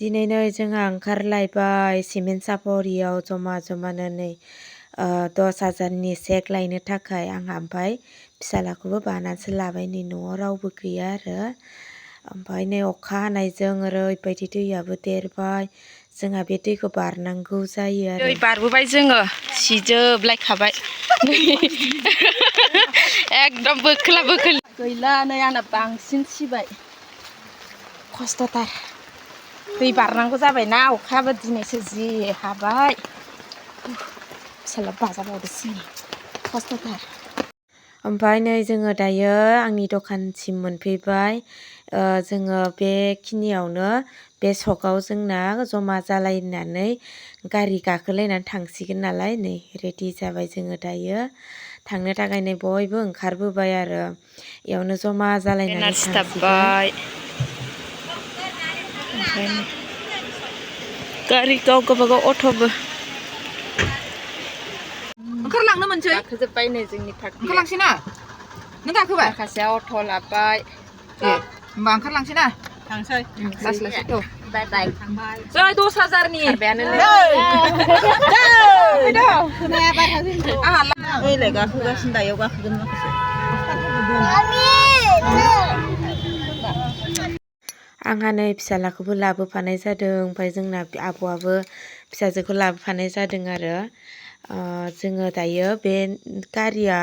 दिनै नै जोंहा ओंखारलायबाय सिमेन्ट सापरियाव जमा नै 10,000नि सेक लायनो थाखाय आंहा ओमफ्राय फिसालाखौबो बानानैसो लाबाय नै न'आव रावबो गैया आरो ओमफ्राय नै अखा हानायजों ओरैबायदि दैयाबो देरबाय जोंहा बे दैखौ बारनांगौ जायो आरो दै बारबोबाय जोङो सिजोबलायखाबाय एकदम बोखोला गैला नै आंना बांसिन सिबाय खस्थ'थार दै बारनांगौ जाबायना अखायाबो दिनैसो जि हाबाय फिसाला बाजाबावदोसो खस्थ'थार ओमफ्राय नै जोङो दायो आंनि दखानसिम मोनफैबाय जोङो बेखिनियावनो बे सकआव जोंना जमा जालायनानै गारि गाखोलायनानै थांसिगोन नालाय नै रेडि जाबाय जोङो दायो थांनो थाखाय नै बयबो ओंखारबोबाय आरो इयावनो जमा जालायनानै थांसिगोन गारि गावबागाव अट'बो ओंखारलांनो मोनसै गाखोजोब्बाय नै जोंनि पार्टि ओंखारलांसै ना नों गाखोबाय माखासेया अट' लाबाय होमबा ओंखारलांसै ना थांसै लासै लासै औ बाय बाय थांबाय जै 10,000नि खारबायानो नै खोनाया बार हाजों आहा ओइलाय गाखोगासिनो दायाव गाखोगोन माखासे आंहा नै फिसालाखौबो लाबोफानाय जादों ओमफ्राय जोंना आब'आबो फिसाजोखौ लाबोफानाय जादों आरो जोङो दायो बे गारिया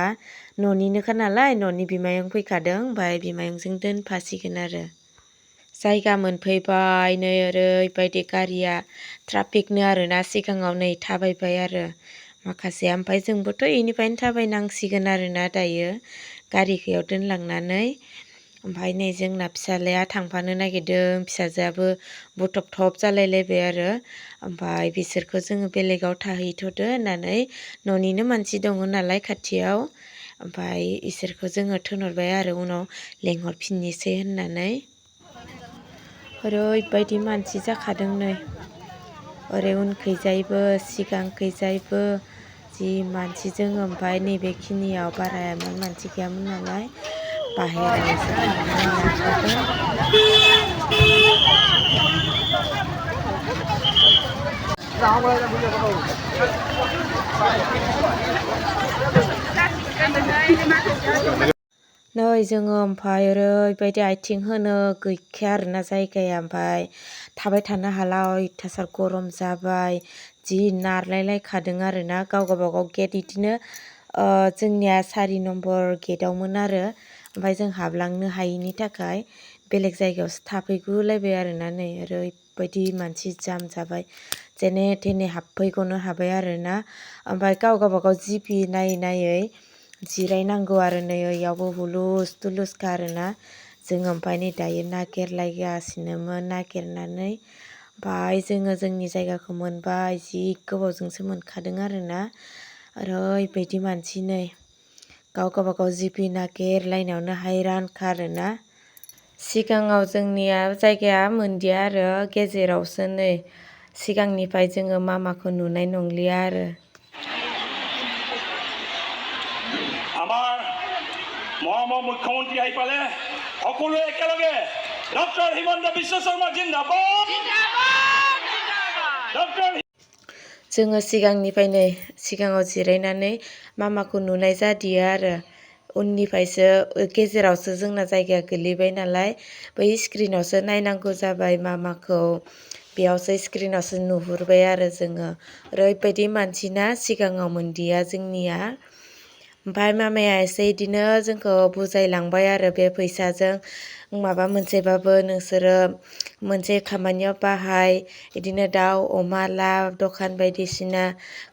न'निनोखा नालाय न'नि बिमायं फैखादों ओमफ्राय बिमायंजों दोनफासिगोन आरो जायगा मोनफैबाय नै ओरैबायदि गारिया ट्राफिकनो आरोना सिगाङाव नै थाबायबाय आरो माखासे ओमफ्राय जोंबोथ' इनिफ्रायनो थाबायनांसिगोन आरोना दायो गारिखौ इयाव दोनलांनानै ओमफ्राय नै जोंना फिसालाया थांफानो नागिरदों फिसाजोआबो बुथबथब जालायलायबाय आरो ओमफ्राय बिसोरखौ जोङो बेलेगाव थाहैथ'दो होननानै न'निनो मानसि दङ नालाय खाथियाव ओमफ्राय इसोरखौ जोङो थिनहरबाय आरो उनाव लेंहरफिननोसै होननानै ओरैबायदि मानसि जाखादों नै ओरै उनखैजायबो सिगांखैजायबो जि मानसि जोङो ओमफ्राय नैबेखिनियाव बारा इमान मानसि गैयामोन नालाय बाहेरायावसो थांनानै लाखादों नै जोङो ओमफ्राय ओरैबायदि आथिं होनो गैखाया आरोना जायगाया ओमफ्राय थाबाय थानो हाला अयथासार गरम जाबाय जि नारलायलायखादों आरोना गावबागाव गेट बिदिनो जोंनिया 4 नम्बर गेटआवमोन आरो ओमफ्राय जों हाबलांनो हायैनि थाखाय बेलेग जायगायावसो थाफैगुलायबाय आरोना नै ओरैबायदि मानसि जाम जाबाय जेने थेने हाबफैग'नो हाबाय आरोना ओमफ्राय गावबागाव जिपि नायै जिरायनांगौ आरो नै इयावबो हुलुस थुलुसखा आरोना जोङो ओमफ्राय नै दायो नागिरलायगासिनोमोन नागिरनानै ओमफ्राय जोङो जोंनि जायगाखौ मोनबाय जि गोबावजोंसो मोनखादों आरोना ओरैबायदि मानसि नै गावबागाव जिपि नागिरलायनायावनो हायरानखा आरोना सिगाङाव जोंनिया जायगाया मोनदिया आरो गेजेरावसो नै सिगांनिफ्राय जोङो मामाखौ नुनाय नंलिया आरो আমাৰ মহামহ মুখ্যমন্ত্ৰী আহি পালে সকলোৱে একেলগে ডক্টৰ হিমন্ত বিশ্ব শৰ্মা জিন্দাবাদ ডক্টৰ जोङो सिगांनिफ्रायनो सिगाङाव जिरायनानै मामाखौ नुनाय जादिया आरो उननिफ्रायसो गेजेरावसो जोंना जायगाया गोलैबाय नालाय बै स्क्रिनावसो नायनांगौ जाबाय मामाखौ बेयावसो स्क्रिनावसो नुहुरबाय आरो जोङो ओरैबायदि मानसिना सिगाङाव मोनदिया जोंनिया ओमफ्राय मामाया एसे बिदिनो जोंखौ बुजायलांबाय आरो बे फैसाजों माबा मोनसेबाबो नोंसोरो मोनसे खामानियाव बाहाय बिदिनो दाउ अमा लाब दखान बायदिसिना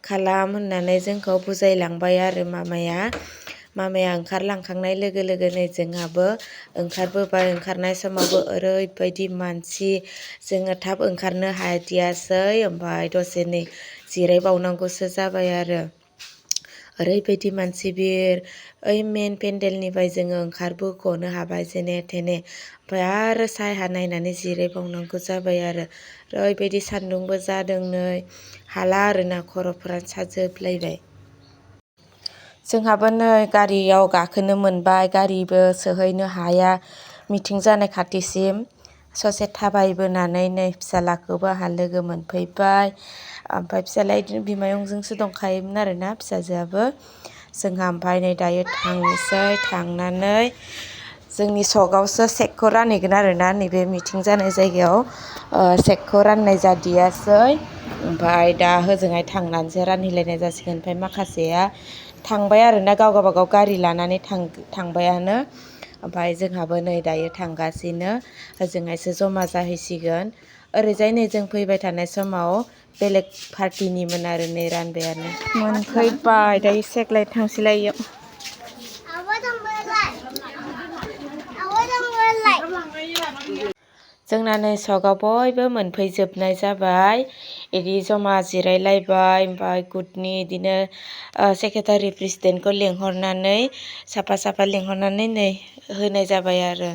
खालाम होननानै जोंखौ बुजायलांबाय आरो मामाया ओंखारलांखांनाय लोगो लोगोनो जोंहाबो ओंखारबोबाय ओंखारनाय समावबो ओरैबायदि मानसि जोङो थाब ओंखारनो हादियासै ओमफ्राय दसे नै जिरायबावनांगौसो जाबाय आरो ओरैबायदि मानसि भिर ओइ मेन पेन्डेलनिफ्राय जोङो ओंखारबोग'नो हाबाय जेने थेने ओमफ्राय आरो सायहा नायनानै जिरायबावनांगौ जाबाय आरो ओरैबायदि सान्दुंबो जादों नै हाला आरोना खर'फोरानो साजोबलायबाय जोंहाबो नै गारियाव गाखोनो मोनबाय गारिबो सोहैनो हाया मिटिं जानाय खाथिसिम ससे थाबायबोनानै नै फिसालाखौबो आंहा लोगो मोनफैबाय। ओमफ्राय फिसालाया बिदिनो बिमायंजोंसो दंखायोमोन आरोना फिसाजोआबो। जोंहा ओमफ्राय नै दायो थांनोसै, थांनानै जोंनि सकआवसो सेकखौ रानहैगोन आरोना नैबे मिटिं जानाय जायगायाव सेकखौ राननाय जादियासै। ओमफ्राय दा होजोंहाय थांनानैसो रानहैलायनाय जासिगोन। ओमफ्राय माखासेया थांबाय आरोना गाव गावबागाव गारि लानानै थांबायानो। ओमफ्राय जोंहाबो नै दायो थांगासिनो, होजोंहायसो जमा जाहैसिगोन। ओरैजाय नै जों फैबाय थानाय समाव बेलेग पार्टिनिमोन आरो नै रानबायानो। मोनफैबाय दायो सेक लायनो थांसैलाय इयाव। जोंना नै सकआव बयबो मोनफैजोबनाय जाबाय। इदि जमा जिरायलायबाय। ओमफ्राय गुटनि इदिनो सेक्रेटारि प्रेसिडेन्टखौ लिंहरनानै साफा साफा लिंहरनानै नै होनाय जाबाय आरो।